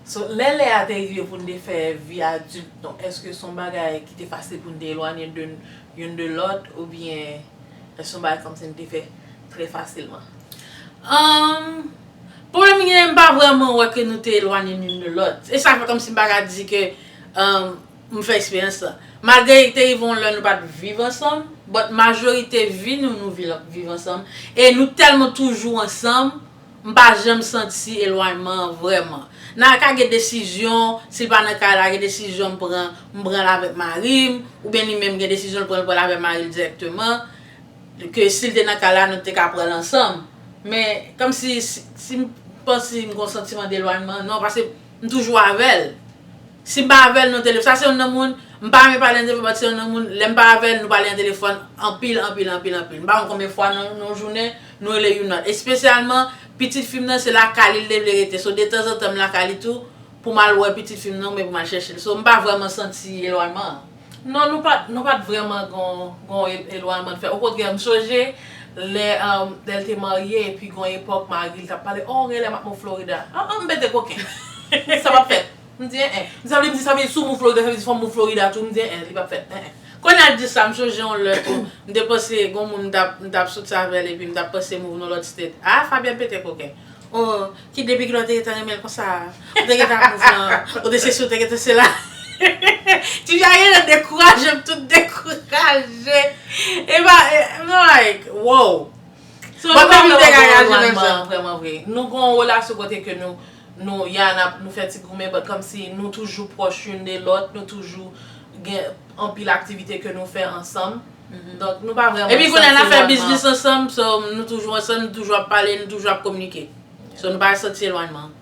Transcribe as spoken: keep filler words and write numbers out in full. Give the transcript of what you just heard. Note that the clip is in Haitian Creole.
So, lè lè a te rive pou n te fè vi adilt nou, èske se yon bagay ki te fasil pou n te elwanye de youn de lòt, oubyen èske se yon bagay kòmsi n te fè trè fasilman? Um, Pwoblèm ki genyen, m pa vrèman wè ke nou te elwanye youn de lòt. E sa fè kòmsi m pa ka di ke um, m fè eksperyans la. Malgre te rive yon lè nou pa t viv ansanm, but majorite vi nou, nou viv ansanm. E nou tèlman toujou ansanm, m pa janm santi elwanyman an vrèman. Nan ka gen desizyon, si l pa nan kay la, gen desizyon m pran, m pran l avèk mari m, oubyen li menm gen desizyon l pran, l pran l avèk mari l dirèkteman. Ke si l te nan kay la, nou te ka pran l ansanm. Men, kòmsi, si, si m panse m gen yon santiman delwanyman, non, paske m toujou avè l. Si m pa avè l nan telefòn, sa se yon nan moun, m pa renmen pale nan telefòn, but se yon nan moun, lè m pa avè l, nou pale nan telefòn anpil, anpil, anpil, anpil. M pa konn konbyen fwa nan yon jounen, nou rele youn lòt. Espesyalman, pitit fi m nan, se lakay li l te vle rete. So, detanzantan, m lakay li tou, pou m al wè pitit fi m nan, oubyen pou m al chèche l. So, m pa vrèman santi elwanyman an. Non, nou pa t, nou pa t vrèman gon, gon elwanyman n fè. Okontrè, m sonje lè, um, lè l te marye, epi gon epòk, mari l t ap pale, oh, gen lè m ap move Florida. Ah, ah, m pete koken. Sa p ap fèt. M di, en, en. Sa vle di, sa vle di, si w move Florida, sa vle di, fò m move Florida tou. M di, en, en, li p ap fèt. En, en. Kounye a l di sa, m sonje yon lè tou, m te panse, gon moun m t ap, m t ap soti avè l, epi m t ap panse move nan lòt state. Ah, Fabienne pete koken. Oh, ki depi kilè w te gentan renmen l konsa? Ou te gentan ap move lan, ou te sesi, ou te gentan sela. Ti fi a gentan dekouraje m, tout dekouraje. E pa, e, m like, wow. So, nou pa vrèman gon elwanyman vrèman vre. Nou gon relasyon kote ke nou, nou, ya, n ap, nou fè ti goumen, but kòmsi nou toujou pwòch youn de lòt, nou toujou gen anpil aktivite ke nou fè ansanm. Donk, nou pa vrèman santi elwanyman. Epi kounye a n ap fè biznis ansanm, so, nou toujou ansanm, nou toujou ap pale, nou toujou ap kominike. So, nou pa santi elwanyman.